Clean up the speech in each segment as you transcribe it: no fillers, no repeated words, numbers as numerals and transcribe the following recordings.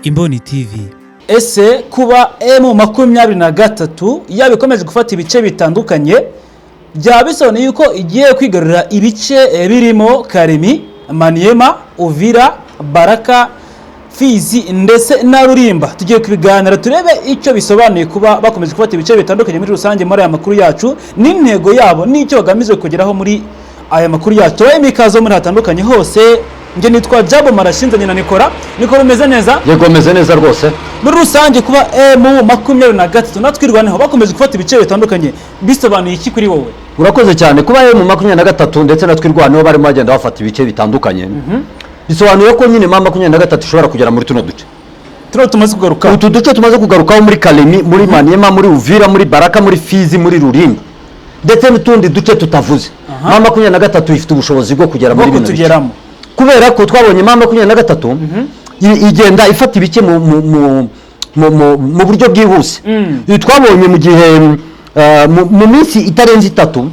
Imboni TV. Ese kuba M23 yaba ikomeje gufata ibice bitandukanye, byaba bisobanuye yuko igiye kwigarurira ibice birimo Kalemi, Maniema, Uvira, Baraka, Fizi ndetse na Rurimba? Tugiye kubiganira, turebe icyo bisobanuye kuba bakomeje gufata ibice bitandukanye muri rusange muri aya makuru yacu, n'intego yabo n'icyo bagamije kugeraho muri aya makuru yacu. Tubaye ikaze muri hatandukanye hose. Njye nitwa Jabo Marashinzanye na Nikora. Nikora, umeze neza? Yego, meze neza rwose. Muri rusange, kuba M23 na Twirwaneho bakomeje gufata ibice bitandukanye bisobanuye iki kuri wowe? Urakoze cyane. Kuba M23 ndetse na Twirwaneho barimo bagenda bafata ibice bitandukanye, bisobanuye ko nyine M23 ishobora kugera muri tuno duce turiya tumaze kugaruka. Utu duce tumaze kugarukaho, muri Kalemi, muri Maniema, muri Uvira, muri Baraka, muri Fizi, muri Rurimba ndetse n'utundi duce tutavuze, M23 ifite ubushobozi bwo kugera bwo muri bino bice, kutugeramo, kubera ko twabonye M23 igenda ifata ibice mu buryo bwihuse. Ibi twabonye mu gihe mu minsi itarenze 3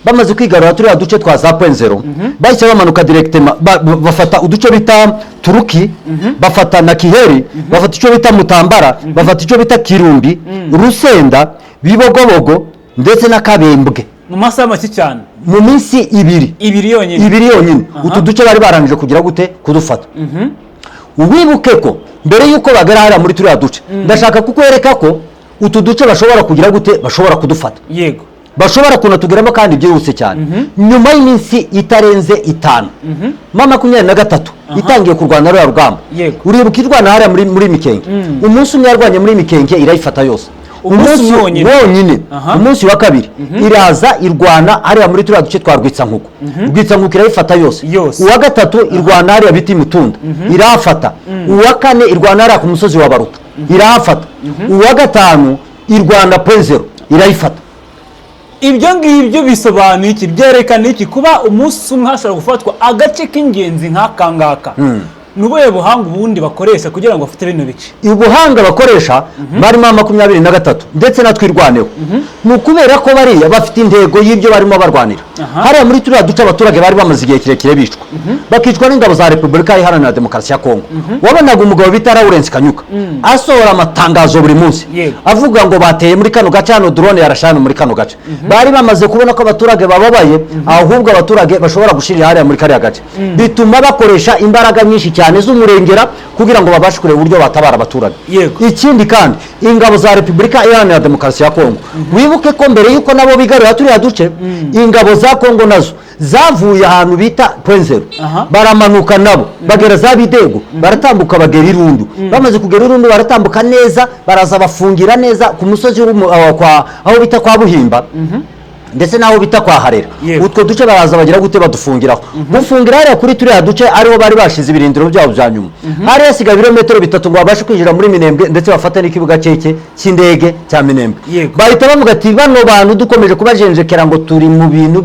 bamaze kwigarura turiya duce twa za Point Zéro, bahise bamanuka directement, bafata uduce bita Turuki, bafata na Kiheri, bafata icyo bita Mutambara, bafata icyo bita Kirumbi, Rusenda, Bibogobogo ndetse na Kabembwe. Mu masaha make cyane. Mu minsi 2. 2 yonyine. 2 yonyine, utu duce bari barangije kugira gute? Kudufata. Wibuke ko mbere y'uko bagera hariya muri turiya duce, ndashaka kukwereka ko utu duce bashobora kugira gute? Bashobora kudufata, bashobora kunatugeramo kandi byihuse cyane. Nyuma y'iminsi itarenze 5 M23 itangiye kurwana ruriya rugamba, uribuka irwana hariya muri Mikenke, umunsi umwe yarwanye muri Mikenke irayifata yose. Umunsi umwe wonyine. Wonyine. Umunsi wa kabiri iraza irwana hariya muri turiya duce twa Rwitsankuku, Rwitsankuku irayifata yose. Yose. Uwa gatatu irwana hariya bita Imutunda, irahafata. Uwa kane irwana hariya ku musozi wa Baruta, irahafata. Uwa gatanu irwana Point Zéro, irayifata. Ibyo ngibyo bisobanuye iki? Byerekana iki kuba umunsi umwe hashobora gufatwa agace k'ingenzi nk'aka ngaka? Ni ubuhe buhanga ubundi bakoresha kugira ngo bafate bino bice? Ubuhanga bakoresha barimo 23 ndetse na Twirwaneho, ni ukubera ko bariya bafite intego y'ibyo barimo barwanira. Hariya muri turiya duce abaturage bari bamaze igihe kirekire bicwa, bakicwa n'ingabo za Repubulika Iharanira Demokarasi ya Kongo. Wabonaga umugabo bita Lawrence Kanyuka asohora amatangazo buri munsi, avuga ngo bateye muri kano gace hano, drone yarashe hano muri kano gace. Bari bamaze kubona ko abaturage bababaye, ahubwo abaturage bashobora gushirira hariya muri kariya gace, bituma bakoresha imbaraga nyinshi cyane z'umurengera kugira ngo babashe kureba uburyo batabara abaturage. Ikindi kandi, ingabo za Repubulika Iharanira Demokarasi ya Kongo, wibuke ko mbere y'uko nabo bigarurira turiya duce, ingabo za Kongo nazo zavuye ahantu bita Point Zéro, baramanuka nabo bagera za Bidego, baratambuka bagera Irundu. Bamaze kugera Irundu, baratambuka neza, baraza bafungira neza ku musozi aho bita kwa Buhimba ndetse n'aho bita kwa Harera. Utwo duce baraza bagira gute? Badufungiraho. Gufungira hariya kuri turiya duce ariho bari bashize ibirindiro byabo bya nyuma, hari hasigaye ibirometero 3 ngo babashe kwinjira muri Minembwe ndetse bafate n'ikibuga cyeke cy'indege cya Minembwe. Bahita bavuga ati: "Bano bantu dukomeje kubajenjekera ngo turi mu bintu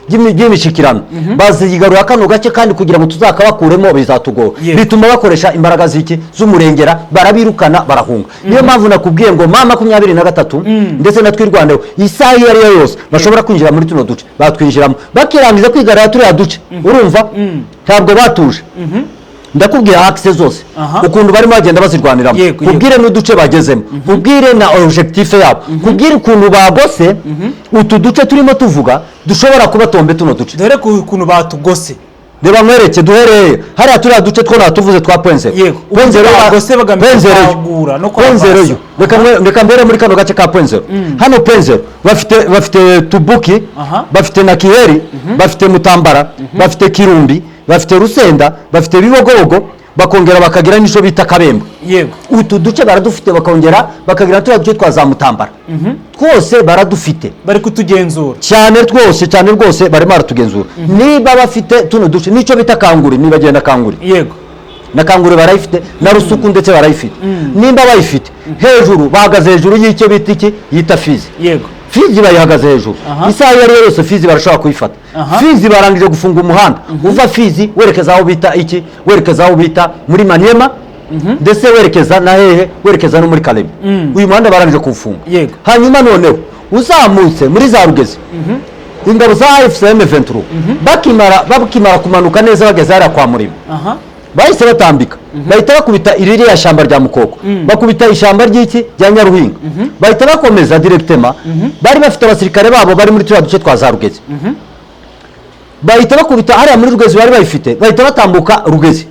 by'imishyikirano, bazigarura kano gace, kandi kugira ngo tuzakabakuremo bizatugora." Bituma bakoresha imbaraga z'iki? Z'umurengera, barabirukana, barahunga. Niyo mpamvu nakubwiye ngo M23 ndetse na Twirwaneho, isaha iyo ari yo yose bashobora kwinjira muri tuno duce, batwinjiramo bakirangiza kwigarura turiya duce. Urumva ntabwo batuje. Ndakubwira axe zose ukuntu barimo bagenda bazirwaniramo, kubwire n'uduce bagezemo, kubwire na objectif yabo, kubwire ukuntu bagose utu duce turimo tuvuga dushobora kuba tombe tuno duce. Dore ku kuntu batugose. Reba nkwereke, duhereye hariya turiya duce two natuvuze twa Point Zéro. Point Zéro. Bagose bagamije Point Zéro yo. kwagura no Point Zéro yo. kwavansa. Reka mbere muri kano gace ka Point Zéro hano, Point Zéro bafite Tubuki, bafite na Kiheri, bafite Mutambara, bafite Kirumbi, bafite Rusenda, bafite Bibogobogo, bakongera bakagira n'icyo bita Kabembe. Utu duce baradufite, bakongera bakagira turiya duce twa za Mutambara, twose baradufite. Bari kutugenzura. Cyane rwose, cyane rwose, barimo baratugenzura. Niba bafite tuno duce n'icyo bita Kanguri, niba agenda Kanguri, na Kanguri barayifite, na Rusuku ndetse barayifite. Nimba bayifite hejuru, bahagaze hejuru y'icyo bita iki? Yita Fizi. Fizi bayihagaze hejuru. Isaha iyo ari yo yose Fizi barashobora kuyifata. Fizi barangije gufunga umuhanda uva Fizi werekeza aho bita iki? Werekeza aho bita muri Maniema, ndetse werekeza na hehe? Werekeza no muri Kalemi. Uyu muhanda barangije kuwufunga. Hanyuma noneho uzamutse muri za Rugezi, ingabo za AFC M23 bakimara kumanuka neza bageze hariya kwa Murima, Bahise batambika, bahita bakubita iririya shyamba rya Mukoko, bakubita ishyamba ry'iki, rya Nyaruhinga, bahita bakomeza directement. Bari bafite abasirikare babo bari muri turiya duce twa za Rugezi, bahita bakubita hariya muri Rugezi bari bayifite, bahita batambuka Rugezi,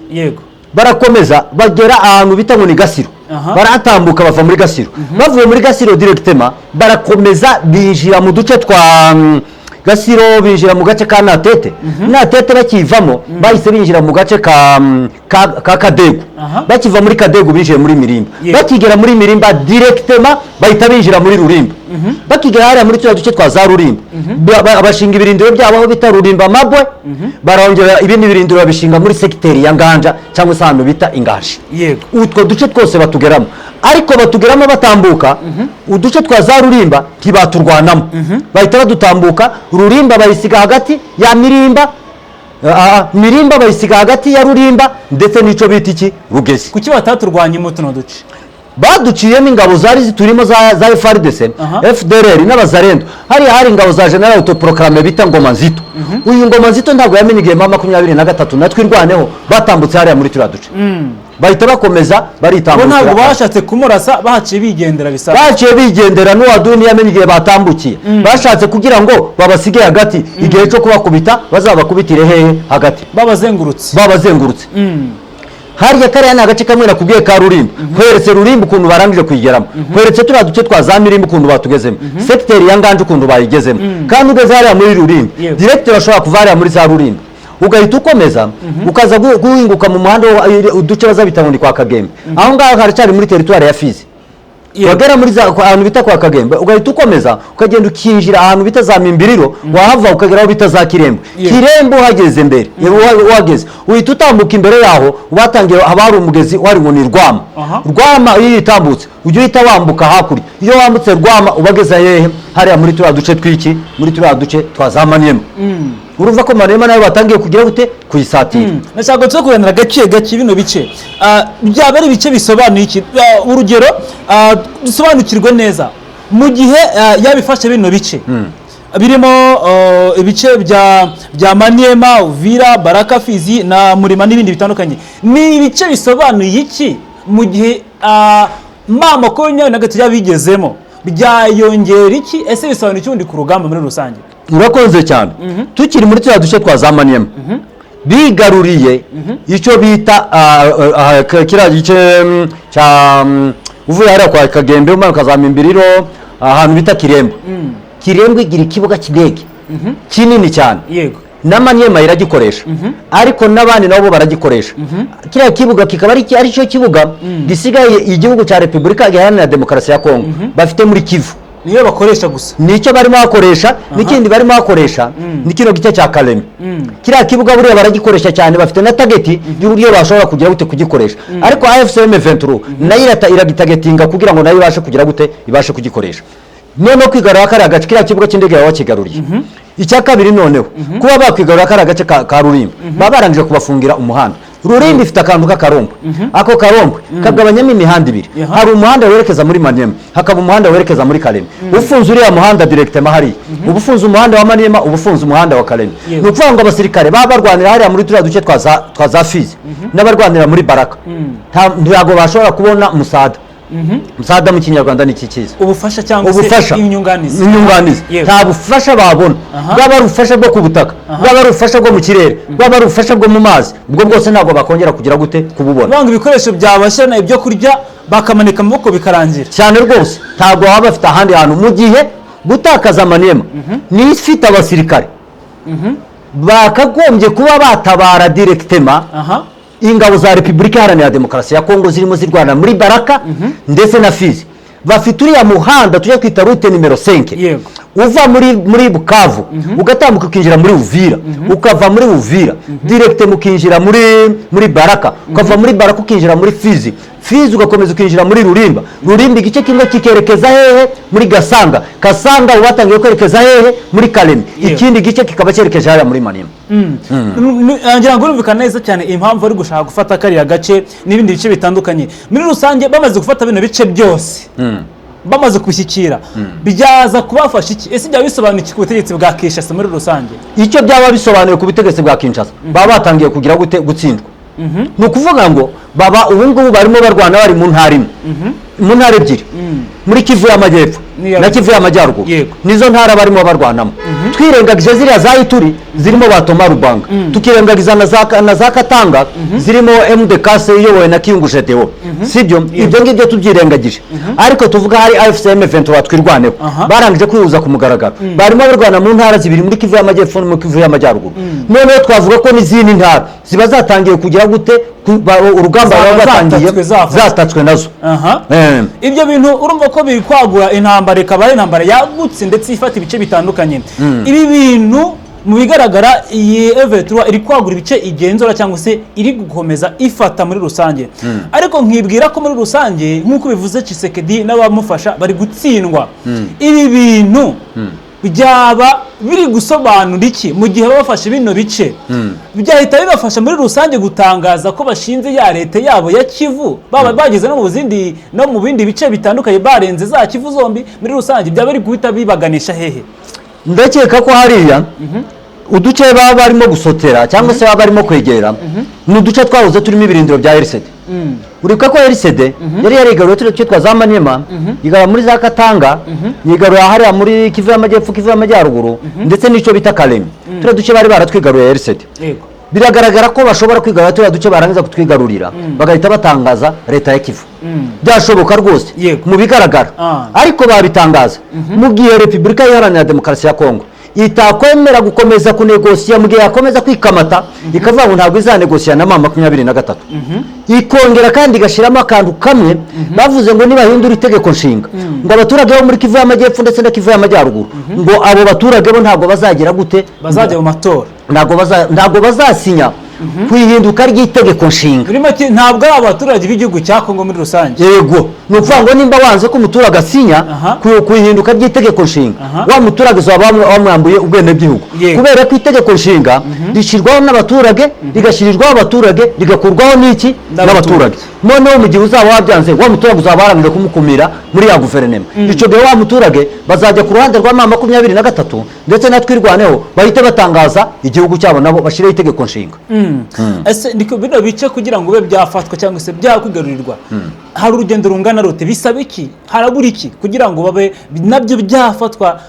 barakomeza bagera ahantu bita ngo ni Gasiro. Barahatambuka, bava muri Gasiro. Bavuye muri Gasiro directement barakomeza binjira mu duce twa Gasiro, binjira mu gace ka Natete. Natete bakivamo bahise binjira mu gace ka Kadegu. Bakiva muri Kadegu binjiye muri Mirimba. Bakigera muri Mirimba directement bahita binjira muri Rurimba. Bakigera hariya muri turiya duce twa za Rurimba, bashinga ibirindiro byabo aho bita Rurimba Mabwe. Barongera ibindi birindiro babishinga muri segiteri ya Nganja, cyangwa se ahantu bita Ingashi. Utwo duce twose batugeramo, ariko batugeramo batambuka uduce twa za Rurimba, ntibaturwanamo, bahita badutambuka. Rurimba bayisiga hagati ya Mirimba, Mirimba bayisiga hagati ya Rurimba ndetse n'icyo bita iki, Rugezi. Kuki bataturwanyemo tuno duce? Baduciyemo ingabo zari ziturimo za FARDC, FDLR n'abazarendo. Hariya hari ingabo za General autoproclamé bita Ngoma Nzito. Uyu Ngoma Nzito ntabwo yamenye igihe M23 na Twirwaneho batambutse hariya muri turiya duce, bahita bakomeza Bo baritambukira. ntabwo bashatse kumurasa, bahaciye bigendera bisa. Baciye bigendera, n'uwaduni ntiyamenye igihe batambukiye. Bashatse kugira ngo babasige hagati, igihe cyo kubakubita bazabakubitire hehe? Hagati. Babazengurutse. Babazengurutse harya. Kariya ni agace kamwe nakubwiye ka Rurimba. Kweretse Rurimba ukuntu barangije kuyigeramo, kweretse turiya duce twa za Mirimba ukuntu batugezemo, segiteri ya Nganje ukuntu bayigezemo. Kandi ugeze hariya muri Rurimba, directeur ashobora kuva hariya muri za Rurimba, ugahita ukomeza ukaza guhinguka mu muhanda uduce bazabita ngo ni kwa Kagembe. Aho ngaho haracyari muri teritwari ya Fizi. Wagera muri za ahantu bita kwa Kagembe, ugahita ukomeza ukagenda ukinjira ahantu bita za Mimbiriro, wahava ukagera aho bita za Kirembo. Kirembo uhageze mbere, uhageze uhita utambuka imbere yaho batangiye, haba hari umugezi wari ngo ni Rwama. Rwama iyo uyitambutse ujya uhita wambuka hakurya. Iyo wambutse Rwama ubageze hehe? Hariya muri turiya duce tw'iki, muri turiya duce twa za Maniema. Urumva ko Maniema nayo batangiye kugira gute? Kuyisatira. Nashaka tuze kuganira gake gake bino bice. Byaba ari ibice bisobanuye iki? Urugero, dusobanukirwe neza, mu gihe yabifashe bino bice birimo ibice bya Maniema, Uvira, Baraka, Fizi na Murima n'ibindi bitandukanye, ni ibice bisobanuye iki mu gihe M23 yabigezemo? Byayongera iki? Ese bisobanuye iki ubundi ku rugamba muri rusange? Urakoze cyane. Tukiri muri turiya duce twa za Maniema, bigaruriye icyo bita kiriya gice cya uvuye hariya kwa Kagembe umanuka za Mimbiriro, ahantu bita Kirembo. Kirembo igira ikibuga cy'indege kinini cyane. Na Maniema iragikoresha, ariko n'abandi nabo baragikoresha. Kiriya kibuga kikaba ari cyo kibuga gisigaye igihugu cya Repubulika Iharanira Demokarasi ya Kongo bafite muri Kivu. Niyo bakoresha gusa? Nicyo barimo bakoresha. N'ikindi barimo bakoresha ni kino gice cya Kalemi. Kiriya kibuga buriya baragikoresha cyane, bafite na target y'uburyo bashobora kugira gute, kugikoresha. Ariko AFC M23 nayo iragitagetinga kugira ngo nayo ibashe kugira gute, ibashe kugikoresha. Noneho kwigarura kariya gace, kiriya kibuga cy'indege baba bakigaruriye. Icya kabiri, noneho kuba bakwigarura kariya gace ka Rurimba, baba barangije kubafungira umuhanda. Rurimba ifite akantu k'akarombwe. Ako karombwe kagabanyamo imihanda ibiri. Hari umuhanda werekeza muri Maniema, hakaba umuhanda werekeza muri Kalemi. Ufunze uriya muhanda directement hariya, uba ufunze umuhanda wa Maniema, uba ufunze umuhanda wa Kalemi. Ni ukuvuga ngo abasirikare baba barwanira hariya muri turiya duce twa za Fizi n'abarwanira muri Baraka ntabwo bashobora kubona umusada. Umusada mu Kinyarwanda ni iki cyiza? Ubufasha cyangwa se Ubufasha. inyunganizi. Inyunganizi. Nta bufasha babona, bwaba ari ubufasha bwo ku butaka, bwaba ari ubufasha bwo mu kirere, bwaba ari ubufasha bwo mu mazi, ubwo bwose ntabwo bakongera kugira gute, kububona. Banga ibikoresho byabashyirana ibyo kurya, bakamanika amaboko bikarangira. Cyane rwose. Ntabwo baba bafite ahandi hantu mu gihe gutakaza Maniema niyo ifite abasirikare bakagombye kuba batabara directement ingabo za Repubulika Iharanira Demokarasi ya Kongo zirimo zirwana muri Baraka ndetse na Fizi. Bafite uriya muhanda tujya twita route nimero 5, uva muri Bukavu, ugatambuka ukinjira muri Uvira, ukava muri Uvira direct mukinjira muri Baraka, ukava muri Baraka ukinjira muri Fizi, Fizi ugakomeza ukinjira muri Rurimba, Rurimba igice kimwe kikerekeza hehe? Muri Gasanga, Gasanga ubu batangiye kwerekeza hehe? Muri Kalemi. Ikindi gice kikaba cyerekeje hariya muri Maniema. Ngira ngo urumvikana neza cyane impamvu bari gushaka gufata kariya gace n'ibindi bice bitandukanye muri rusange. Bamaze gufata bino bice byose, bamaze kubishyikira, byaza kubafasha iki? Ese byaba bisobanuye iki ku butegetsi bwa Kinshasa muri rusange? Icyo byaba bisobanuye ku butegetsi bwa Kinshasa, baba batangiye kugira gute? Gutsindwa. Ni ukuvuga ngo baba ubu ngubu barimo barwana bari mu ntara imwe, mu ntara ebyiri, muri Kivu y'Amajyepfo na Kivu y'Amajyaruguru. Nizo ntara barimo barwanamo. Twirengagije ziriya za Ituri zirimo ba Toma Rubanga, tukirengagiza na za Katanga zirimo MDKC iyobowe na Kiyungu Gedeon, sibyo? Ibyo ngibyo tubyirengagije, ariko tuvuga hari AFC M23, Twirwaneho, barangije kwihuza ku mugaragaro, barimo barwana mu ntara zibiri, muri Kivu y'Amajyepfo no muri Kivu y'Amajyaruguru. Noneho twavuga ko n'izindi ntara ziba zatangiye kugira gute, urugamba Zaba baba batangiye zatatswe, zafashwe. Zatatswe nazo. Ibyo bintu urumva ko biri kwagura intambara, ikaba ari intambara yagutse ndetse ifata ibice bitandukanye. Ibi bintu mu bigaragara, iyi M23 iri kwagura ibice igenzura cyangwa se iri gukomeza ifata muri rusange, ariko nkibwira ko muri rusange, nk'uko bivuze, Tshisekedi n'abamufasha bari gutsindwa. Ibi bintu byaba biri gusobanura iki? Mu gihe baba bafashe bino bice, byahita bibafasha muri rusange gutangaza ko bashinze ya leta yabo ya Kivu, baba bageze no mu bindi bice bitandukanye, barenze za Kivu zombi muri rusange, byaba biri guhita bibaganisha hehe? Ndakeka ko hariya uduce baba barimo gusotera cyangwa se baba barimo kwegera ni uduce twahoze turimo ibirindiro bya RCD. Uribuka ko RCD yari yarigaruye turiya duce twa za Maniema, igarura muri za Katanga, yigarura hariya muri Kivu y'Amajyepfo, Kivu y'Amajyaruguru, ndetse n'icyo bita Kalemi. Turiya duce bari baratwigaruye RCD. Biragaragara ko bashobora kwigarurira turiya duce, barangiza kutwigarurira bagahita batangaza leta ya Kivu. Byashoboka rwose mu bigaragara, ariko babitangaza mu gihe Repubulika Iharanira Demokarasi ya Kongo itakwemera gukomeza kunegosiya, mu gihe yakomeza kwikamata ikavuga ngo ntabwo izanegosiya na M23, ikongera kandi igashyiramo akantu kamwe bavuze ngo nibahindura itegeko nshinga, ngo abaturage bo muri Kivu y'Amajyepfo ndetse na Kivu y'Amajyaruguru, ngo abo baturage bo ntabwo bazagira gute? Bazajya mu matora. Ntabwo bazasinya ku ihinduka ry'itegeko nshinga. Muri make, ntabwo ari abaturage b'igihugu cya Kongo muri rusange. Yego, ni ukuvuga ngo nimba wanze ko umuturage asinya ku ihinduka ry'itegeko nshinga, wa muturage uzaba wamwambuye ubwenegihugu, kubera ko itegeko nshinga rishyirwaho n'abaturage, rigashyirirwaho abaturage, rigakurwaho n'iki? N'abaturage. N'abaturage. Noneho mu gihe uzaba wabyanze, wa muturage uzaba warangije kumukumira muri ya guverinoma. Icyo gihe wa muturage bazajya ku ruhande rwa M23 ndetse na Twirwaneho, bahite batangaza igihugu cyabo, nabo bashyireho itegeko nshinga. Ese niko bino bice kugira ngo bibe byafatwa cyangwa se byakwigarurirwa, hari urugendo rungana rute? Bisaba iki? Harabura iki kugira ngo babe nabyo byafatwa,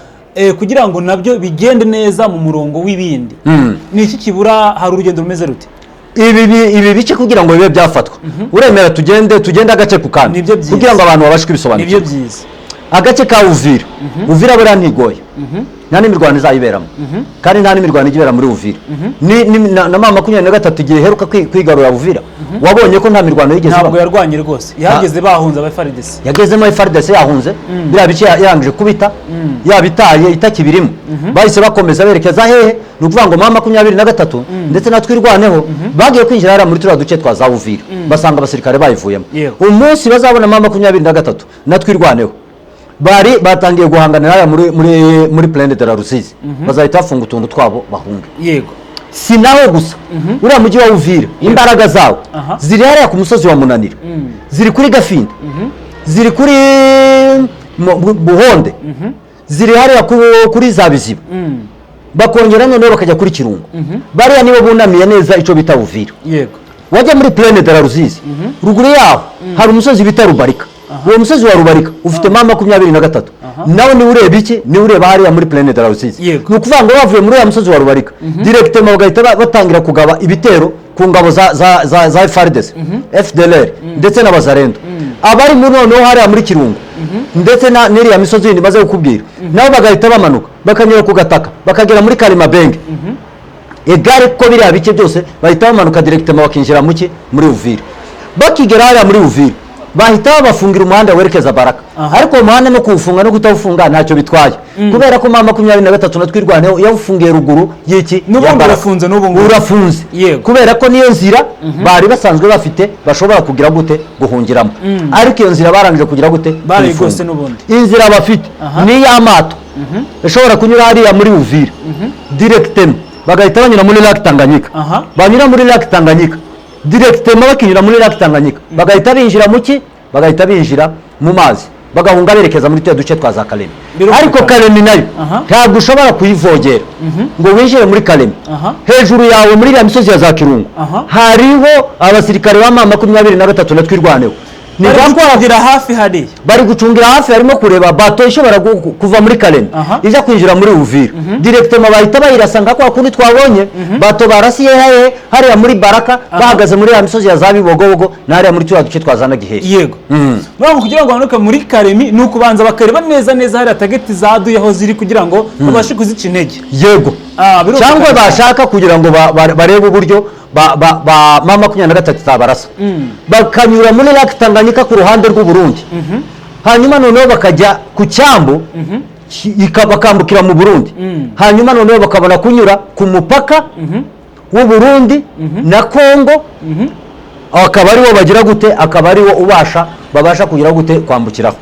kugira ngo nabyo bigende neza mu murongo w'ibindi? Ni iki kibura? Hari urugendo rumeze rute? Ibi bice kugira ngo bibe byafatwa, uremera tugende agace ku kandi, Nibyo byiza. kugira ngo abantu babashe Nibyo kubisobanukirwa. byiza. Agace ka Uvira, Uvira buriya ntigoye, nta n'imirwano izayiberamo, kandi nta n'imirwano ijya ibera muri Uvira. Ni na M23 igihe iheruka kwigarura Uvira, wabonye ko nta mirwano yigeze Ntabwo ibamo. yarwanye rwose, yahageze bahunze aba FARDC. Yagezemo FARDC yahunze, biriya bice yarangije kubita, yabitaye itakibirimo. Bahise bakomeza berekeza hehe? Ni ukuvuga ngo M23 ndetse na Twirwaneho bagiye kwinjira hariya muri turiya duce twa za Uvira, basanga abasirikare bayivuyemo. Umunsi bazabona M23 na Twirwaneho bari batangiye guhanganira hariya muri Plaine de la Rusizi, bazahita bafunga utuntu twabo bahunge. Si naho gusa, uriya mujyi wa Uvira imbaraga zawo ziri hariya ku musozi wa Munanira, ziri kuri Gafinda, ziri kuri Buhonde, ziri hariya kuri za Biziba, bakongera noneho bakajya kuri Kirungu. Bariya nibo bunamiye neza icyo bita Uvira. Wajya muri Plaine de la Rusizi, ruguru yaho hari umusozi bita Rubarika. Uwo musozi wa Rubarika ufite M23, nawe niwe ureba iki, niwe ureba hariya muri Plaine de la Rusizi. Ni ukuvuga ngo bavuye muri uriya musozi wa Rubarika directement, bagahita batangira kugaba ibitero ku ngabo za FARDC, FDLR ndetse n'Abazarendo abari muri noneho hariya muri Kirungu ndetse n'iriya misozi yindi maze kukubwira, nabo bagahita bamanuka bakanyura ku gataka bakagera muri Karimabenge. Egare ko biriya bice byose bahita bamanuka directement bakinjira muki? Muri Uvira. Bakigera hariya muri Uvira, bahita babafungira umuhanda werekeza Baraka. Ariko uwo muhanda no kuwufunga no kutawufunga ntacyo bitwaye, kubera ko M23 na Twirwaneho yawufungiye ruguru y'iki? N'ubundi Ya Baraka. Urafunze n'ubu ngubu. Urafunze, kubera ko niyo nzira bari basanzwe bafite bashobora kugira gute? Guhungiramo. Ariko iyo nzira barangije kugira gute? Barayigose. Kuyifunga. N'ubundi. Inzira bafite ni iy'amato ishobora kunyura hariya muri Uvira directement, bagahita banyura muri Lac Tanganyika. Banyura muri Lac Tanganyika directement, bakinyura muri Lac Tanganyika bagahita binjira mu ki? Bagahita binjira mu mazi. Bagahunga berekeza muri turiya duce twa za Kalemi. Birumvikana. Ariko Kalemi nayo ntabwo ushobora kuyivogera ngo winjire muri Kalemi. Hejuru yawe muri iriya misozi ya za Kirungu hariho abasirikare ba M23 na Twirwaneho. Ni Bari nka kwa gucungira hafi hariya. Bari gucungira hafi, harimo kureba bato ishobora kuva muri Kalemi ija kwinjira muri Uvira directement, bahita bayirasa nka kwa kundi twabonye bato barasiye hehe? Hariya muri Baraka, bahagaze muri ya misozi ya za Bibogobogo na hariya muri turiya duce twa za Nagiheri. Murumva, kugira ngo bamanuke muri Kalemi ni ukubanza bakareba neza neza hariya target zaduye aho ziri, kugira ngo babashe kuzica intege. Yego. Ah, birumvikana. Cyangwa bashaka kugira ngo barebe uburyo ba M23 itabarasa, bakanyura muri Lac Tanganyika ku ruhande rw'u Burundi, hanyuma noneho bakajya ku cyambu bakambukira mu Burundi, hanyuma noneho bakabona kunyura ku mupaka w'u Burundi na Congo, akaba ariwo bagira gute, akaba ariwo ubasha babasha kugira gute, kwambukiraho.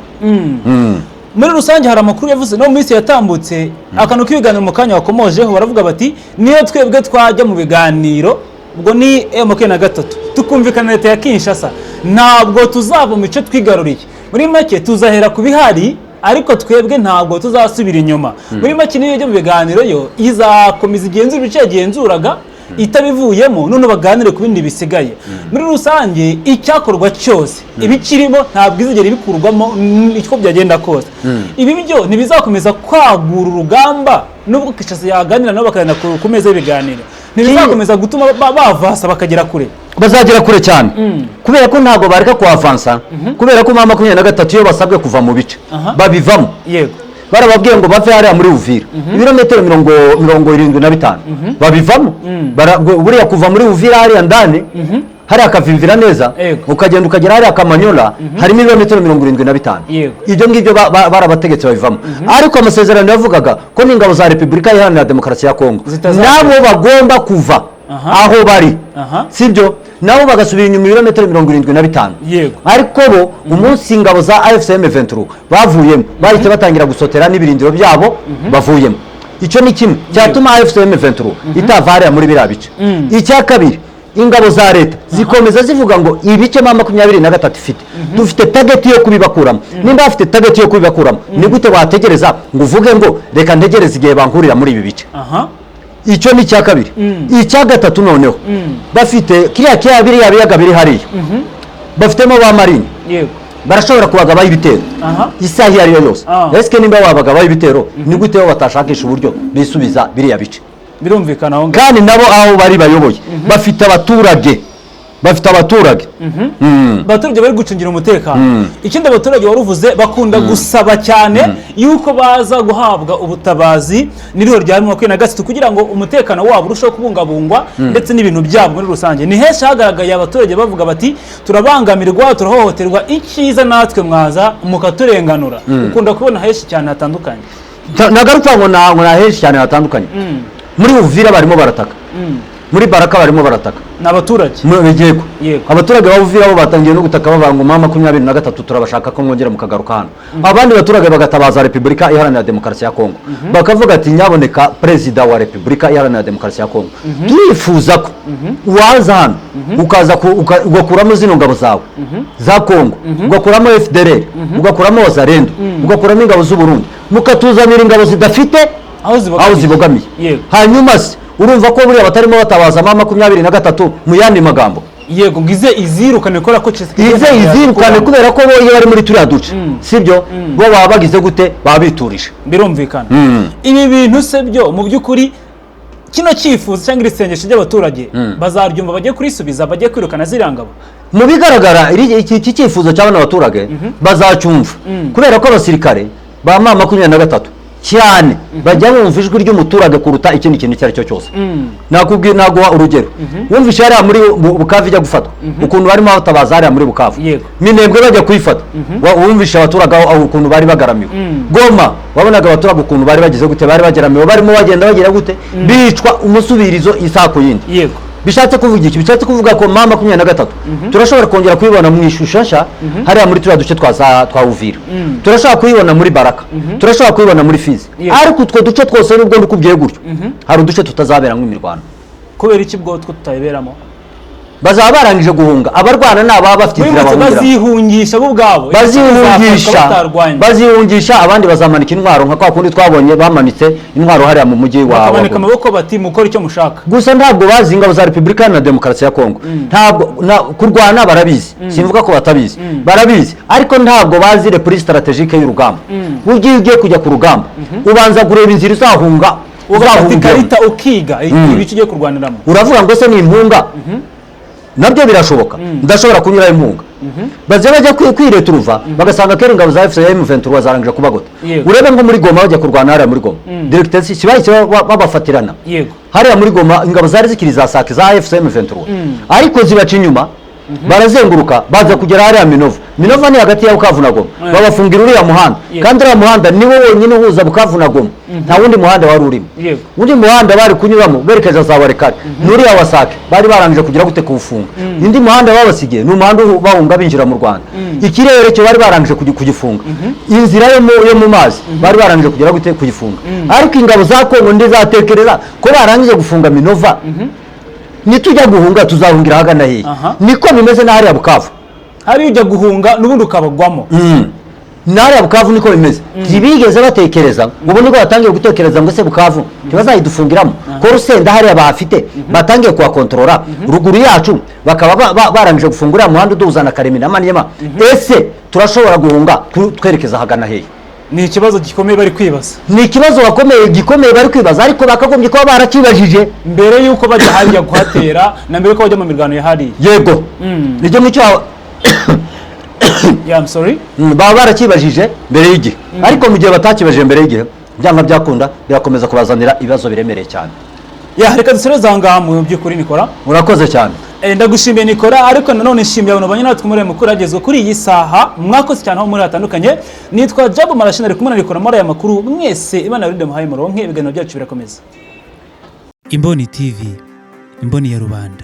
Muri rusange hari amakuru yavuze no mu minsi yatambutse, akantu k'ibiganiro mu kanya wakomojeho, baravuga bati niyo twebwe twajya mu biganiro, ubwo ni M23, tukumvikana na leta ya Kinshasa, ntabwo tuzava mu bice twigaruriye. Muri make tuzahera ku bihari, ariko twebwe ntabwo tuzasubira inyuma. Muri make niyo ijya mu biganiro, yo izakomeza igenzura ibice yagenzuraga itabivuyemo, none baganire ku bindi bisigaye. Muri rusange icyakorwa cyose, ibikirimo ntabwo izigera ibikurwamo, uko byagenda kose. Ibi byo ntibizakomeza kwagura urugamba nubwo Kinshasa yaganira nabo bakagenda ku meza y'ibiganiro, ntibizakomeza gutuma bavasa bakagera kure? Bazagera kure cyane, kubera ko ntabwo bareka kuhavansa, kubera ko M23 iyo basabwe kuva mu bice babivamo. Barababwiye ngo bave hariya muri Uvira ibirometero 75, babivamo. Buriya kuva muri Uvira hariya ndani, hariya akavimvira neza, ukagenda ukagera hariya Kamanyola, harimo ibirometero 75. Ibyo ngibyo barabategetse babivamo, ariko amasezerano yavugaga ko n'ingabo za Repubulika Iharanira Demokarasi ya Kongo Zitazakora. nabo bagomba kuva aho bari, sibyo, nabo bagasubira inyuma ibirometero 75. Ariko bo umunsi ingabo za AFC M23 bavuyemo, bahise batangira gusotera n'ibirindiro byabo bavuyemo. Icyo ni kimwe cyatuma AFC M23 itava hariya muri biriya bice. Icya kabiri, ingabo za leta zikomeza zivuga ngo ibice M23 ifite, dufite target yo kubibakuramo. Nimba bafite target yo kubibakuramo, ni gute wategereza ngo uvuge ngo reka ntegereze igihe bankurira muri ibi bice? Icyo ni icya kabiri. Icya gatatu noneho, bafite kiriya biriya biyaga biri hariya, bafitemo ba marine, barashobora kubagabaho ibitero isaha iyo ari yo yose. Ese nimba wabagabaho ibitero, ni gute bo batashakisha uburyo bisubiza biriya bice? Birumvikana aho ngaho. Kandi nabo aho bari bayoboye bafite abaturage, bafite abaturage. Abaturage bari gucungira umutekano. Ikindi abaturage wari uvuze, bakunda gusaba cyane yuko baza guhabwa ubutabazi n'iriho rya 23 kugira ngo umutekano wabo urusheho kubungabungwa ndetse n'ibintu byabo muri rusange. Ni henshi hagaragaye abaturage bavuga bati turabangamirwa, turahohoterwa, icyiza natwe mwaza mukaturenganura. Ukunda kubona henshi cyane hatandukanye. Nagaruka ngo na henshi cyane hatandukanye. Muri Uvira barimo barataka, muri Baraka barimo barataka. Ni abaturage. Yego. Abaturage ba Uvira bo batangiye no gutaka bavuga ngo M23 turabashaka ko mwongera mukagaruka hano. Abandi baturage bagatabaza Repubulika Iharanira Demokarasi ya Kongo, bakavuga ati nyaboneka Perezida wa Repubulika Iharanira Demokarasi ya Kongo, turifuza ko waza hano ukaza ugakuramo zino ngabo zawe za Kongo, ugakuramo FDLR, ugakuramo Wazalendo, ugakuramo ingabo z'u Burundi, mukatuzanira ingabo zidafite aho zibogamiye. Aho zibogamiye. Hanyuma se urumva ko buriya batarimo batabaza M23 mu yandi magambo? Yego, ngo ize izirukane kubera ko Tshisekedi ize izirukane, kubera ko bo iyo bari muri turiya duce, sibyo, bo baba bagize gute? Baba biturije. Birumvikana. Ibi bintu se byo mu by'ukuri, kino cyifuzo cyangwa iri sengesho ry'abaturage bazaryumva, bajye kurisubiza, bajye kwirukana ziriya ngabo? Mu bigaragara iki cyifuzo cy'abana baturage bazacyumva, kubera ko abasirikare ba M23 cyane bajya bumva ijwi ry'umuturage kuruta ikindi kintu icyo ari cyo cyose. Nakubwiye, naguha urugero, wumvishe hariya muri Bukavu ijya gufatwa ukuntu barimo batabaza hariya muri Bukavu, Minembwe bajya kuyifata, wumvishe abaturage aho ukuntu bari bagaramiwe. Goma wabonaga abaturage ukuntu bari bagize gute, bari bageramiwe, barimo bagenda bagira gute, bicwa umusubirizo isaha ku yindi. Bishatse kuvuga iki? Bishatse kuvuga ko M23 turashobora kongera kuyibona mu ishusho nshya hariya muri turiya duce twa Uvira, turashobora kuyibona muri Baraka, turashobora kuyibona muri Fizi. Ariko utwo duce twose, nubwo ndikubwiye gutyo, hari uduce tutazaberamo imirwano. Kubera iki bwo two tutayiberamo? Bazaba barangije guhunga. Abarwana ni ababa bafite Muri inzira make bahungiramo. Bazihungisha bo ubwabo. Bazihungisha. Batarwanya. Bazihungisha, abandi bazamanika intwaro nka kwa kundi twabonye bamanitse intwaro hariya mu mujyi wa Bakamanika Goma. amaboko bati: "Mukore icyo mushaka." Gusa ntabwo bazi ingabo za Repubulika Iharanira Demokarasi ya Kongo. Ntabwo kurwana barabizi, simvuga ko batabizi, barabizi, ariko ntabwo bazi repli stratégique y'urugamba. Burya iyo ugiye kujya ku rugamba, ubanza kureba inzira uzahunga, Ugafata uzahungiramo. ikarita, ukiga ibice ugiye kurwaniramo. Uravuga ngo se ni impunga, nabyo birashoboka, ndashobora kunyuraho impunga. Baza bajya kwireturuva, bagasanga kera ingabo za AFC M23 zarangije kubagota. Urebe nko muri Goma, bajya kurwana hariya muri Goma, directeur si bahise babafatirana? Hariya muri Goma ingabo zari zikiri za Sake za AFC M23, ariko zibaca inyuma, barazenguruka, baza kugera hariya Minova. Minova ni hagati ya Bukavu na Goma. Babafungira uriya muhanda, kandi uriya muhanda niwo wonyine uhuza Bukavu na Goma, nta wundi muhanda wari urimo. Undi muhanda bari kunyuramo berekeza za Walikale n'uriya wa Sake bari barangije kugira gute? Kuwufunga. Undi muhanda babasigiye ni umuhanda bahunga binjira mu Rwanda. Ikirere cyo bari barangije kugifunga. Inzira yo mu mazi bari barangije kugira gute? Kugifunga. Ariko ingabo za Kongo ndizatekereza ko barangije gufunga Minova, nitujya guhunga tuzahungira ahagana hehe? Niko bimeze n'ahariya Bukavu. Hariya ujya guhunga n'ubundi ukabagwamo. N'ahariya Bukavu niko bimeze. Ntibigeze batekereza, ubu nibwo batangiye gutekereza ngo ese Bukavu ntibazayidufungiramo, ko Rusenda hariya bahafite, batangiye kuhakontorora, ruguru yacu bakaba barangije gufunga uriya muhanda uduhuza na Kalemie na Maniema, ese turashobora guhunga twerekeza ahagana hehe? Ni ikibazo gikomeye bari kwibaza. Ni ikibazo gikomeye bari kwibaza, ariko bakagombye kuba barakibajije mbere y'uko bajya hariya kuhatera na mbere y'uko bajya mu mirwano ya hariya. Yego, nicyo ngicyo. Yeah, I'm sorry. Baba barakibajije mbere y'igihe, ariko mu gihe batakibajije mbere y'igihe, byanga byakunda birakomeza kubazanira ibibazo biremereye cyane. Yeah, reka dusoreze aha ngaha mu by'ukuri, Nikora. Murakoze cyane. Ndagushimiye Nikora, ariko nanone nshimiye abantu banye natwe muri aya makuru agezwe kuri iyi saha. Mwakoze cyane aho muri hatandukanye. Nitwa Jabu Marashina, ari kumwe na Nikora muri aya makuru. Mwese Imana yarinde, muhaye muronke. Ibiganiro byacu birakomeza. Imboni TV, imboni ya rubanda.